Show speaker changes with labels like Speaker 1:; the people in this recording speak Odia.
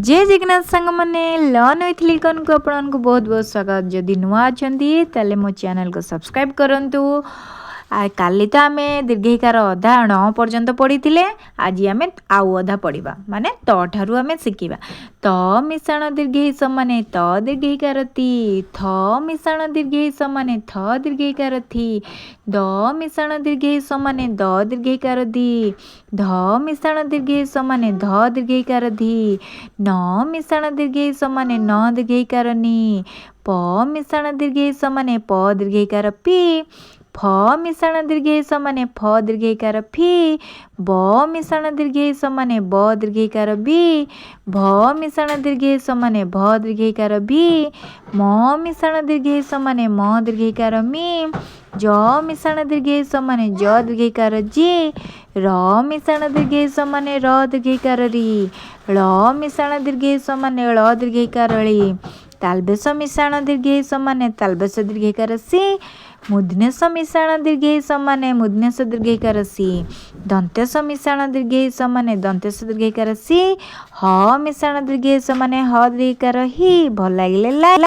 Speaker 1: ଜୟ ଜଗନ୍ନାଥ ସାଙ୍ଗମାନେ, ଲର୍ନ ୱିଥ୍ ଲିକନ୍କୁ ଆପଣମାନଙ୍କୁ ବହୁତ ବହୁତ ସ୍ୱାଗତ। ଯଦି ନୂଆ ଅଛନ୍ତି, ତାହେଲେ ମୋ ଚ୍ୟାନେଲକୁ ସବସ୍କ୍ରାଇବ୍ କରନ୍ତୁ। କାଲି ତ ଆମେ ଦୀର୍ଘଇକାର ଅଧା ଣ ପର୍ଯ୍ୟନ୍ତ ପଢ଼ିଥିଲେ। ଆଜି ଆମେ ଆଉ ଅଧା ପଢ଼ିବା, ମାନେ ତ ଠାରୁ ଆମେ ଶିଖିବା। ତ ମିଶାଣ ଦୀର୍ଘଇ ସମାନେ ତ ଦୀର୍ଘଇକାର ତି, ଥ ମିଶାଣ ଦୀର୍ଘଇ ସମାନେ ଥ ଦୀର୍ଘଇକାର ଥି, ଦ ମିଶାଣ ଦୀର୍ଘଇ ସମାନେ ଦ ଦୀର୍ଘଇକାର ଦି, ଧ ମିଶାଣ ଦୀର୍ଘଇ ସମାନେ ଧ ଦୀର୍ଘଇକାର ଧି, ନ ମିଶାଣ ଦୀର୍ଘଇ ସମାନେ ନ ଦୀର୍ଘଇକାର ନି, ପ ମିଶାଣ ଦୀର୍ଘଇ ସମାନେ ପ ଦୀର୍ଘଇକାର ପି, ଫ ମିଶାଣ ଦୀର୍ଘଇ ସମାନେ ଫ ଦୀର୍ଘଇକାର ଫି, ବ ମିଶାଣ ଦୀର୍ଘଇ ସମାନେ ବ ଦୀର୍ଘଇକାର ବି, ଭ ମିଶାଣ ଦୀର୍ଘଇ ସମାନେ ଭ ଦୀର୍ଘଇକାର ଭି, ମ ମିଶାଣ ଦୀର୍ଘଇ ସମାନେ ମ ଦୀର୍ଘଇକାର ମି, ଜ ମିଶାଣ ଦୀର୍ଘଇ ସମାନେ ଜ ଦୀର୍ଘଇକାର ଜି, ର ମିଶାଣ ଦୀର୍ଘଇ ସମାନେ ର ଦୀର୍ଘଇକାର ରି, ଳ ମିଶାଣ ଦୀର୍ଘଇ ସମାନେ ଳ ଦୀର୍ଘଇକାର ଳି, ତାଲବେଶ ମିଶାଣ ଦୀର୍ଘଇ ସମାନେ ତାଲବେଶ ଦୀର୍ଘଇକାର ସି, ମୂର୍ଦ୍ଧନ୍ୟ ମିଶାଣ ଦୀର୍ଘଇ ସମାନେ ମୂର୍ଦ୍ଧନ୍ୟ ଦୀର୍ଘଇକାର ସି, ଦନ୍ତେଶ ମିଶାଣ ଦୀର୍ଘଇ ସମାନେ ଦନ୍ତେଶ ଦୀର୍ଘଇକାର ସି, ହ ମିଶାଣ ଦୀର୍ଘଇ ସମାନେ ହ ଦୀର୍ଘଇକାର ହି। ଭଲ ଲାଗିଲେ ଲାଇକ୍